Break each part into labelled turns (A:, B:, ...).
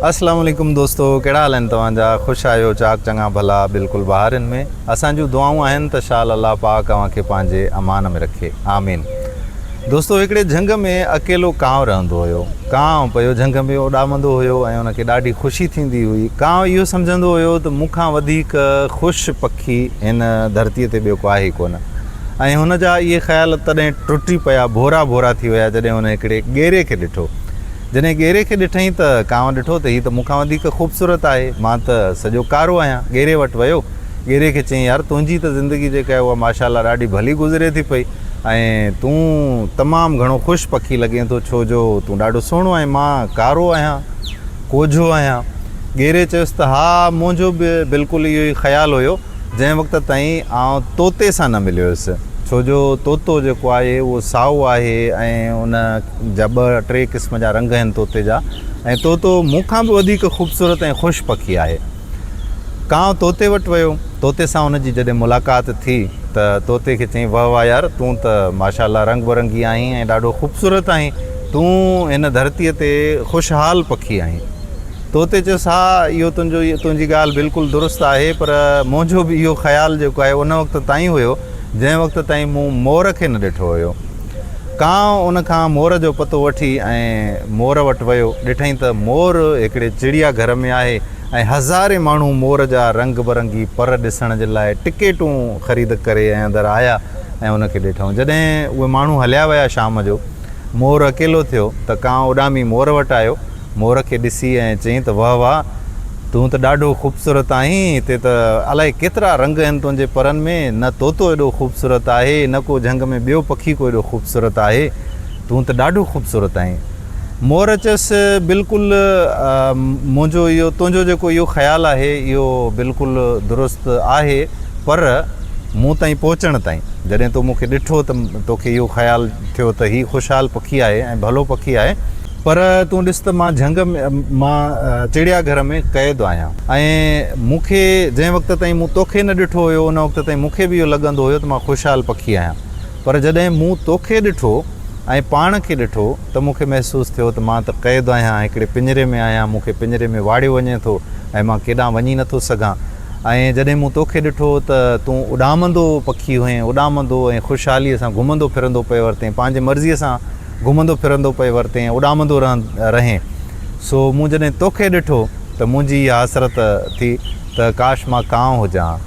A: اسلام عليڪم دوستو ڪهڙا حال آهن توهان جا خوش آهيو چاڪ چڱا ڀلا بلڪل بهارين ۾ اسان جون دعائون آهن ته شال الله پاڪ اوهان کي پنهنجي امان ۾ رکي آمين دوستو هڪڙي جهنگ ۾ اڪيلو ڪانء رهندو هيو ڪانء پيو جهنگ ۾ اڏامندو هيو ۽ ان کي ڏاڍي خوشي ٿيندي هئي ڪانء اهو سمجهندو هيو ته مون کان وڌيڪ خوش پکي هن ڌرتي تي ٻيو ڪو آهي ئي ڪونه ۽ هن جا اهي خيال تڏهن ٽٽي پيا ڀورا ڀورا ٿي ويا جڏهن هن هڪڙي ڳيري کي ڏٺو جڏهن ڳيري کي ڏٺائين ته ڪانء ڏٺو ته هي ته مون کان وڌيڪ خوبصورت آهي، مان ته سڄو ڪارو آهيان. ڳيري وٽ ويو. ڳيري کي چيائين، يار تنهنجي ته زندگي جيڪا آهي اها ماشاء الله ڏاڍي ڀلي گذري ٿي پئي ۽ تون تمام گهڻو خوش پکي لڳين ٿو ڇو جو تون ڏاڍو سهڻو آهين، مان ڪارو آهيان، ڪوجهو آهيان. ڳيري چيس ته ها منهنجو به بلڪل اهو ئي خيال هيو. جنهن وقت تائين آئون طوطي سان نه مليو هيس، ڇو جو طوطو جيڪو آهي اهو سائو آهي ۽ ان جا ٻه ٽي قسم جا رنگ آهن طوطي جا ۽ طوطو مون کان به وڌيڪ خوبصورت ۽ خوش پکي آهي. ڪانء طوطي وٽ ويو، طوطي سان ان جي جڏهن ملاقات ٿي ته طوطي کي چيائين وهه واه يار تون ته ماشاء الله رنگ برنگي آهين ۽ ڏاڍو خوبصورت آهين، تون هن ڌرتيء تي خوشحال پکي آهين. طوطي چيس، ها، اهو تنهنجو تنهنجي ڳالهه بلڪل درست آهي، پر منهنجو به اهو خيال جيڪو آهي ان وقت تائين هيو، جنهن وقت تائين مون مور کي نه ڏٺو هيو. ڪانء ان کان مور جو پتو وٺي ۽ مور وٽ ويو. ڏٺائين ته مور هڪڙي چڙيا گهر ۾ آهي ۽ هزارين ماڻهو مور جا رنگ برنگي پر ڏسڻ جي لاء ٽڪيٽون خريد ڪري ۽ اندر آيا ۽ ان کي ڏٺائون. جڏهن اهي ماڻهو هليا ويا شام جو مور اڪيلو ٿيو ته ڪانء اڏامي مور وٽ آيو. مور کي ڏسي ۽ چيائين ته وهه واه، تون ته ڏاڍو خوبصورت آهين، هتي ته الائي ڪيترا رنگ آهن تنهنجي پرن ۾، نه طوطو ايڏو خوبصورت آهي، نه ڪو جهنگ ۾ ٻيو پکي ڪو ايڏو خوبصورت آهي، تون ته ڏاڍو خوبصورت آهين. مور چيس، بلڪل منهنجو اهو تنهنجو جيڪو اهو خيال آهي، اهو بلڪل درست آهي، پر مون تائين پهچڻ تائين، جڏهن تو مون کي ڏٺو ته توکي اهو خيال ٿيو ته هي خوشحال پکي آهي ۽ ڀلو پکي آهي، پر تون ڏس ته مان جهنگ ۾ مان چڙيا گهر ۾ قيد آهيان ۽ مون کي جنهن وقت تائين مون توکي نه ڏٺو هيو ان وقت تائين مون کي به اهو لڳندو هيو ته مان خوشحال پکي آهيان پر جڏهن مون توکي ڏٺو ۽ پاڻ کي ڏٺو ته مون کي محسوس ٿيو ته مان ته قيد آهيان هڪڙي پڃري ۾ آهيان مون کي پڃري ۾ واڙيو وڃي ٿو ۽ مان ڪيڏانهن وڃي نٿو سگهان ۽ جڏهن مون توکي ڏٺو ته تون اڏامندو پکي هئين اڏامندو ۽ خوشحاليء سان گهمندو ڦرندو پيو ورتين پنهنجي مرضيء سان گهمندو ڦرندو پئي ورتين، اڏامندو رهين. سو مون جڏهن توکي ڏٺو ته منهنجي اها حسرت ٿي ته ڪاش مان ڪانء هجان ها.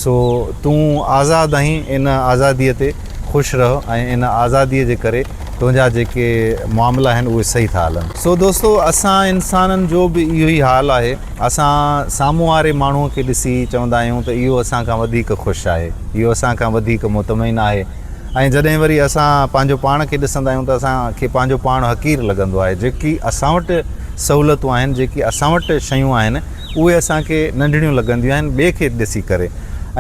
A: سو تون آزاد آهين، ان آزاديء تي خوش رهه ۽ ان آزاديء جي ڪري تنهنجا جيڪي معاملا آهن اهي صحيح ٿا هلن. سو دوستو اسان انسانن جو به اهو ئي حال آهي. اسان سامهون واري ماڻهوء کي ڏسي چوندا آهيون ته اهو اسان کان وڌيڪ خوش آهي، اهو اسان کان وڌيڪ مطمئن آهي. ۽ جڏهن وري اسان پنهنجو پاڻ کي ڏسندا آهيون ته اسان کي پنهنجو پاڻ حقير لڳندو آهي. جيڪي اسان وٽ سهولتون آهن، جيڪي اسان وٽ شيون آهن، اهي اسان کي ننڍڙيون لڳنديون آهن ٻئي کي ڏسي ڪري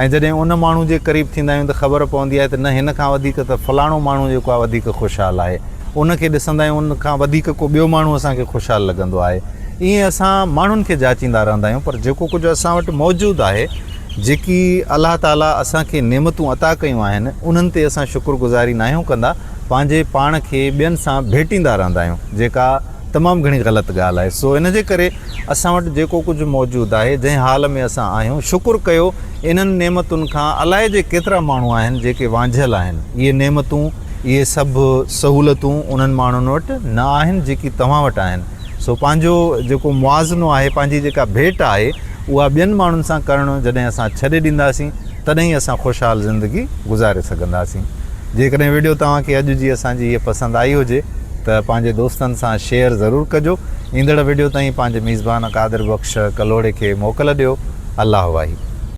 A: ۽ جڏهن ان ماڻهو جي قريب ٿيندا آهيون ته خبر پوندي آهي ته نه هن کان وڌيڪ ته فلاڻو ماڻهو جيڪو آهي وڌيڪ خوشحال آهي. ان کي ڏسندا آهيون ان کان وڌيڪ ڪو ٻيو ماڻهو اسان کي خوشحال لڳندو آهي. ائين اسان ماڻهن کي جاچيندا رهندا آهيون پر جيڪو ڪجهه اسان وٽ موجود آهي، جيڪي الله تعاليٰ اسان کي نعمتون عطا ڪيون آهن، انهن تي اسان شڪر گذاري ناهيون ڪندا، پنهنجي پاڻ کي ٻين سان ڀيٽيندا رهندا آهيون، جيڪا تمام گهڻي غلط ڳالهه آهي. سو ان جي ڪري اسان وٽ جيڪو ڪجهه موجود آهي، جنهن حال ۾ اسان آهيون، شڪر ڪيو، انهن نعمتن کان الائجي ڪيترا ماڻهو آهن، جيڪي وانجهيل آهن. اهي نعمتون، اهي سڀ سهولتون انهن ماڻهن وٽ نه آهن، جيڪي توهان وٽ آهن. سو پنهنجو جيڪو موازنو آهي، پنهنجي جيڪا ڀيٽ آهي، اها ٻين ماڻهن سان ڪرڻ جڏهن اسان ڇڏي ڏينداسين تڏهن ئي اسان خوشحال زندگي گذاري سگهنداسين. جيڪڏهن وڊيو توهان کي اڄ جي اسان جي هيء پسند آئي هجي ته پنهنجي دوستن سان شيئر ضرور ڪجو. ايندڙ وڊيو تائين پنهنجي ميزبان قادر بخش ڪلهوڙي کي موڪل ڏيو. الله واهي.